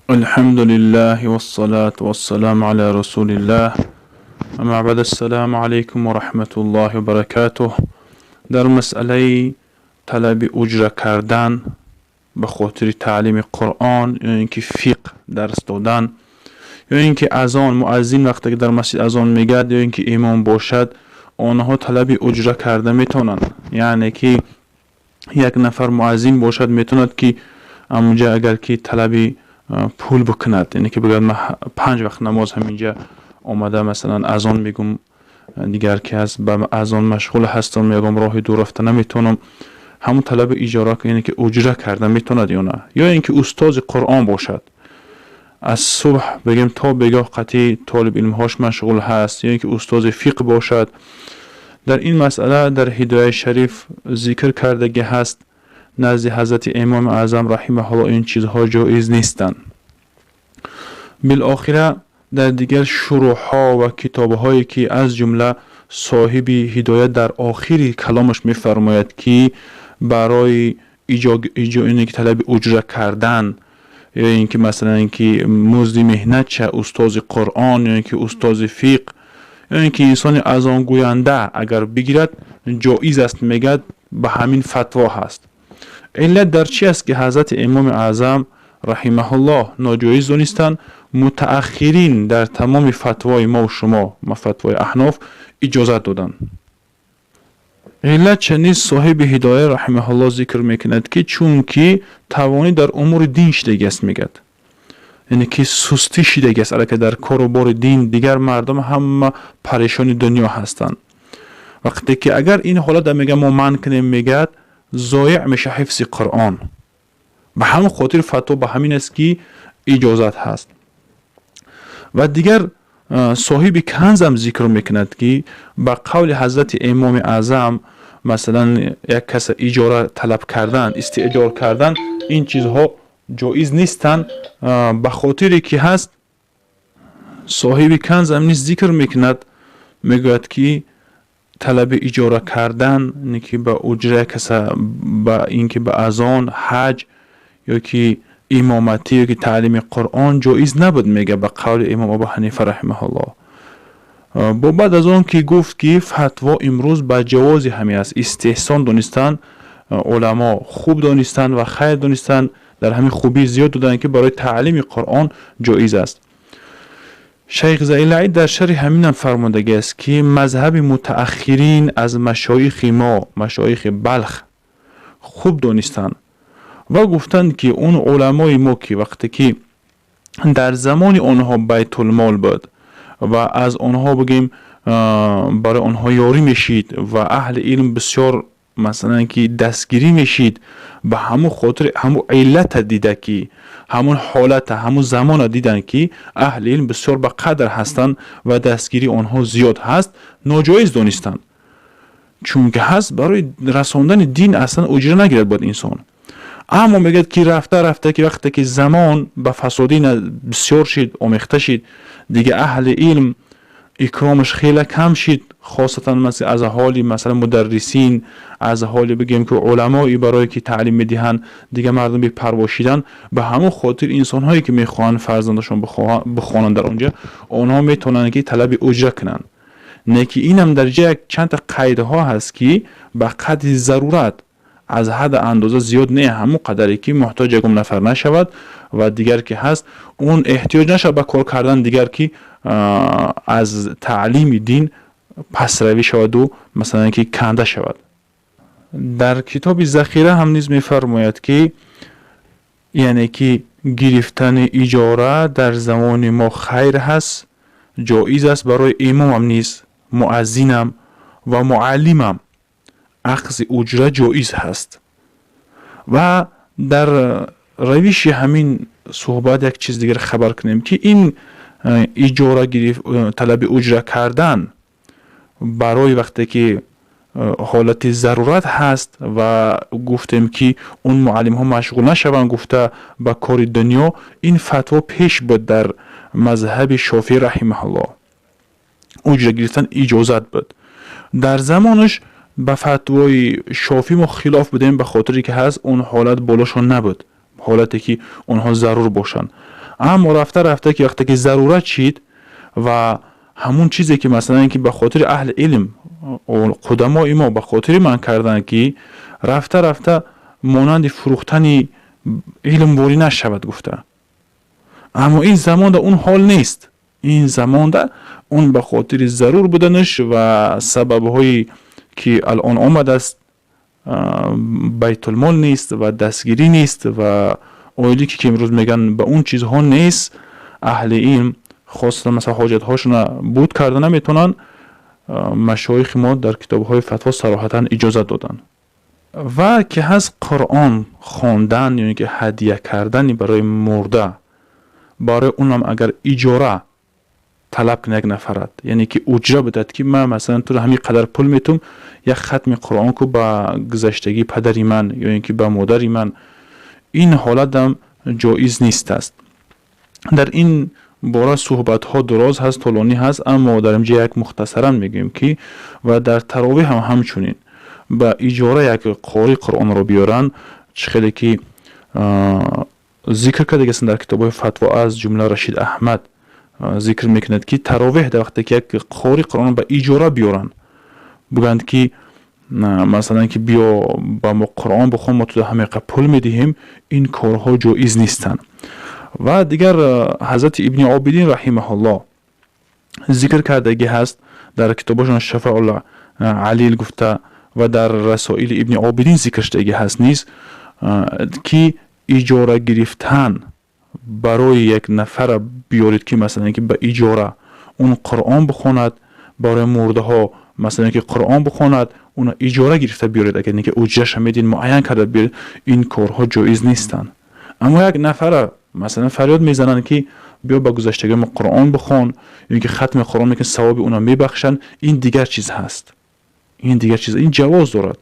الحمد لله والصلاة والسلام على رسول الله، اما بعد، السلام علیکم و رحمة الله و برکاته. در مسئله طلب اجره کردن به خاطر تعلیم قرآن یا اینکه فقه درس دادن یا اینکه اذان، مؤذن وقتی که در مسجد اذان میگد یا اینکه امام باشد، آنها طلب اجره کرده میتونند. یعنی که یک نفر مؤذن باشد، میتوند که امونجا اگر که طلب پول بکند، یعنی که بگوید من 5 وقت نماز همینجا آمده مثلا اذان میگم، دیگر که از به اذان مشغول هستم، میگم راه دور رفته نمیتونم، همون طلب اجاره، یعنی که اجره کرده میتوند یا نه. یا اینکه استاد قرآن باشد، از صبح بگیم تا بگاه قطعی طالب علم هاش مشغول هست، یا اینکه استاد فقه باشد. در این مسئله در هدایه شریف ذکر کردگی هست، نزد حضرت امام اعظم رحمه الله این چیزها جایز نیستند. بالاخره در دیگر شروح ها و کتاب هایی که از جمله صاحب هدایت در آخر کلامش میفرماید که برای اینکه طلب اجره کردن یا اینکه مثلا اینکه مزد مهنت چه استاد قرآن یا اینکه استاد فقه یا اینکه انسان اذان گوینده اگر بگیرد جایز است، میگد به همین فتوا هست. علت در چی است که حضرت امام اعظم رحمه الله ناجایز دانستند؟ متأخرین در تمام فتوای ما و شما، ما فتوای احناف، اجازت دادند. علت چنیز صاحب هدایه رحمه الله ذکر میکند که چونکی توانی در امور دین شدگی است، میگد یعنی که سستی شدگی است الکه در کار و بار دین، دیگر مردم همه پریشان دنیا هستند. وقتی که اگر این حالت میگه ما منع کنیم، میگد ضایع میشه حفظ قرآن. به همون خاطر فتوا به همین است که اجازت هست. و دیگر صاحب کنز هم ذکر میکند که به قول حضرت امام اعظم مثلا یک کس اجاره طلب کردن، استئجار کردن، این چیزها جایز نیستند. به خاطری که هست، صاحب کنز هم نیز ذکر میکند، میگوید که طلب اجاره کردن، یعنی که به اجره کس، به اینکه به اذان، حج یا که امامتی یا که تعلیم قرآن جایز نبود، میگه به قول امام ابو حنیفه رحمه الله. با بعد از آن که گفت که فتوا امروز به جواز همی است، استحسان دانستن علما، خوب دانستن و خیر دانستن، در همین خوبی زیاد دادن که برای تعلیم قرآن جایز است. شیخ زیلعی در شرح همین هم فرمودگی است که مذهب متأخرین از مشایخ ما، مشایخ بلخ، خوب دانستند و گفتند که اون علمای ما که وقتی که در زمان آنها بیت المال بود و از آنها بگیم برای آنها یاری میشید و اهل علم بسیار مثلا که دستگیری میشید، به همون خاطر همون علت دیده که همون حالت، همون زمان دیدن که اهل علم بسیار به قدر هستند و دستگیری آنها زیاد هست، ناجایز دانستند. چون که هست برای رساندن دین اصلا اجره نگیرد باید انسان. اما میگه که رفته رفته که وقتی که زمان به فسادی بسیار شد، آمیخته شد، دیگه اهل علم اکرامش خیلی کم شد، خاصتا مثلا از حالی مثلا مدرسین، از حالی بگیم که علمایی برای که تعلیم میدهن، دیگه مردم بی پروا شدن. به همون خاطر انسان هایی که میخوان فرزندشون بخوانن در اونجا، آنها میتونن که طلب اجره کنن. نه که اینم در جای چند تا قیدها هست که به قدر ضرورت، از حد اندازه زیاد نه، همون قدری که محتاج یکم نفر نشود و دیگر که هست اون احتیاج نشود به کار کردن، دیگر که از تعلیم دین پس روی شود و مثلا که کنده شود. در کتاب ذخیره هم نیز میفرماید که یعنی که گرفتن اجاره در زمان ما خیر هست، جایز است. برای امام هم نیز، مؤذنم و معلمم اخذ اجره جایز هست. و در روش همین صحبت یک چیز دیگر خبر کنیم که این اجاره گرفت، طلب اجره کردن برای وقتی که حالت ضرورت هست و گفتیم که اون معلم ها مشغول نشوند گفته به کار دنیا، این فتوا پیش بود در مذهب شافعی رحمه الله، اجره گرفتن اجازت بود. در زمانش به فتوای شافعی ما خلاف بودیم، به خاطری که هست اون حالت بالاشون نبود، حالتی که اونها ضرور باشن. Аммо рафта рафта ки вақте ки зарурат шид ва ҳамун чизе ки, масалан, ки ба хотири аҳли илм, қудамои мо ба хотири манъ карданд, ки рафта рафта монанди фурӯхтани илм ворӣ нашавад гуфта. Аммо ин замонда он ҳол нест. Ин замонда он ба хотири зарур буданаш ва сабабҳое ки алон омадааст, байтулмол нест ва дастгирӣ нест ва ойлике ки имрӯз мегӯянд, ба он чизҳо нест, аҳли илм хосатан, масалан, ҳоҷатҳошона буд карда наметавонанд. Машоихи мо дар китобҳои фатво сароҳатан иҷозат доданд. Ва ки ҳаст Қуръон хондан ё ин ки ҳадия кардани барои мурда, барои унам агар иҷора талаб кунад як нафарат, яъне ки уҷра бидад, ки ман, масалан, туро ҳамин қадар пул метум, як хатми Қуръон ку ба гузаштагии падари ман ё ин ки ба модари ман, ин ҳолатам ҷоиз нест аст. Дар ин бора суҳбатҳо дуроз ҳаст, тӯлонӣ ҳаст, аммо дар инҷа як мухтасаран мегӯем, ки ва дар таровеҳ ҳам ҳамчунин ба иҷора як қори Қуръонро биёранд, чӣ хеле ки зикр кардагиастанд дар китобҳои фатво, аз ҷумла Рашид Аҳмад зикр мекунад, ки таровеҳ дар вақте ки як қори Қуръонро ба иҷора биёранд, бигӯянд ки, масалан, ки биё ба мо Қуръон бихон, мо туда ҳамеқа пул медиҳем, ин корҳо ҷоиз нестанд. Ва дигар ҳазрати Ибни Обидин раҳимаҳуллоҳ зикр кардагӣ ҳаст дар китобашон Шафаул Алил гуфта ва дар Расоили Ибни Обидин зикр шудагӣ ҳаст низ, ки иҷора гирифтан барои як нафара биёред, ки, масалан, ки ба иҷора он Қуръон бихонад барои мурдаҳо, масалан, ки Қуръон бихонад, уна иҷора гирифта биёред, агар ки уҷраша медин, муайян карда биёред, ин корҳо ҷоиз нестанд. Аммо як нафара, масалан, фарёд мезананд, ки биё ба гузаштагони мо Қуръон бихон ё ин ки хатми Қуръон мекунӣ, савоби уна мебахшанд, ин дигар чиз ҳаст, ин дигар чиз, ин ҷавоз дорад.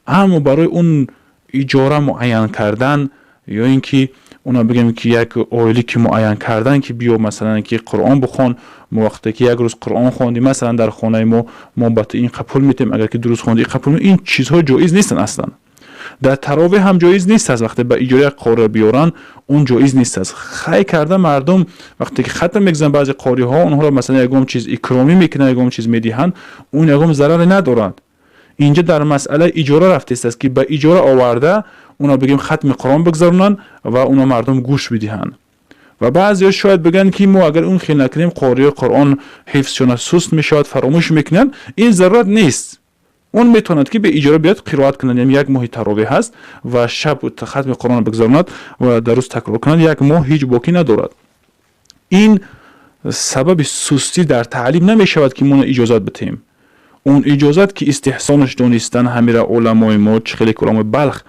Аммо барои он иҷора муайян кардан ё ин ки уна бигем, ки як оилики муайян кардан, ки биё, масалан, ки Қуръон бихон, мо вақте ки як рӯз Қуръон хондӣ, масалан, дар хонаи мо, мо ба ту ин қа пул метем, агар ки дуруст хонди, ин қа пул, ин чизҳо ҷоиз нестанд аслан. Дар таровеҳ ҳам ҷоиз нест аст. Вақте ба иҷора як қорро биёранд, он ҷоиз нест аст. Хай карда мардум вақте ки хатм мегузаранд, баъзе қориҳо онҳоро, масалан, ягон чиз икромӣ мекунанд, ягон чиз медиҳанд, он ягон зараре надорад. Инҷа дар масъалаи иҷора рафтест аст, ки ба иҷора оварда уна бигем, хатми Қуръон бигзаронанд ва уна мардум гӯш бидиҳанд. Ва баъзеҳо шояд бигӯянд, ки мо агар он хел накунем, қориҳои Қуръон ҳифзшона суст мешавад, фаромӯш мекунанд. Ин зарурат нест. Он метавонад, ки бе иҷора биёяд, қироат кунад, яъне як моҳи таровеҳ ҳаст ва шаб хатми Қуръонро бигзаронад ва дар рӯз такрор кунад, як моҳ ҳеҷ бокӣ надорад. Ин сабаби сустӣ дар таълим намешавад, ки мо иҷозат бидиҳем. Он иҷозат ки истиҳсонаш донистан ҳамира уламои мо, чӣ хеле ки уламои Балх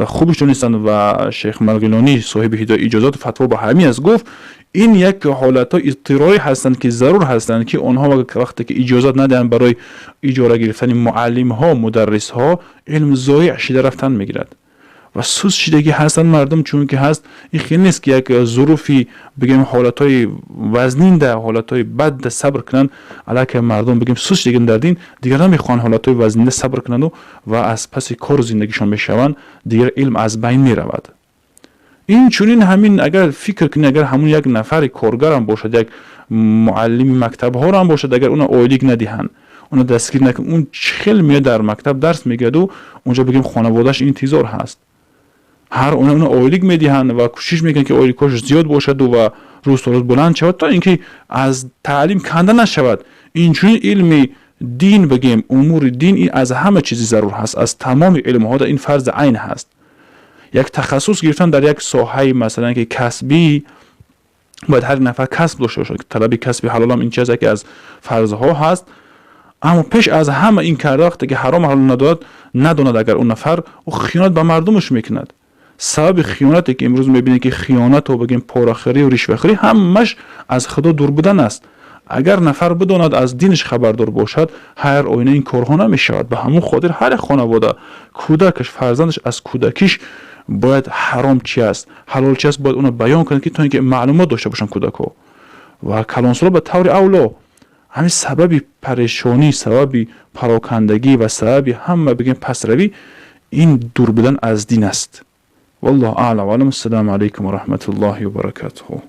хубш донистанд ва шейх Марғилонӣ соҳиби Ҳидоя иҷозату фатво ба ҳамин аст гуфт, ин як ҳолатҳои изтирорӣ ҳастанд, ки зарур ҳастанд, ки онҳо вақте ки иҷозат надиҳанд барои иҷора гирифтани муаллимҳо, мударрисҳо, илм зоеъ шида рафтан мегирад ва суст шидагӣ ҳастанд мардум. Чунки ҳаст, ин хел нест, ки як зуруфи, бигем, ҳолатҳои вазнинда, ҳолатҳои бадда сабр кунанд. Аллакай мардум, бигем, суст шидагӣ дар дин, дигар намехоҳанд ҳолатҳои вазнинда сабр кунанду ва аз паси кору зиндагишон мешаванд, дигар илм аз байн меравад. Ин чунин ҳамин агар фикр кунӣ, агар ҳамун як нафари коргарам бошад, як муаллими мактабҳоам бошад, агар уна ойлик надиҳанд, уна дастгир накун, он чӣ хел меояд, дар мактаб дарс мегӯяду унҷо, бигем, хонаводааш интизор ҳаст. Ҳар уна ойлик медиҳанд ва кӯшиш мекунанд, ки ойликҳош зиёд бошаду ва рӯз то рӯз баланд шавад, то ин ки аз таълим канда нашавад. Инчунин илми дин, бигем, умури дин, ин аз ҳама чизи зарур ҳаст, аз тамоми илмҳо ин фарзи айн ҳаст. Як тахассус гирифтан дар як соҳаи, масалан, ки касбӣ, бояд ҳар нафар касб дошта бошад, талаби касби ҳалолам ин чиз яке аз фарзҳо ҳаст. Аммо пеш аз ҳама ин карда, вақте ки ҳаром ҳалол надорад, надонад, агар он нафар ӯ хиёнат ба мардумаш мекунад. Сабаби хиёнате ки имрӯз мебинем, ки хиёнату, бигем, порахӯрию ришвахӯрӣ, ҳамаш аз Худо дур будан аст. Агар нафар бидонад, аз динаш хабардор бошад, ҳар оина ин корҳо намешавад. Ба ҳамон хотир ҳар як хонавода кӯдакаш, фарзандаш аз кӯдакиш бояд ҳаром чи аст, ҳалол чи аст, бояд уно баён кунад, ки то ин ки маълумот дошта бошанд кӯдакҳо ва калонсоло ба таври авло. Ҳамин сабаби парешонӣ, сабаби парокандагӣ ва сабаби ҳама, бигем, пасравӣ, ин дур будан аз дин аст. Валлоҳу аълам. Ассалому алайкум ва раҳматуллоҳи ва баракатуҳу.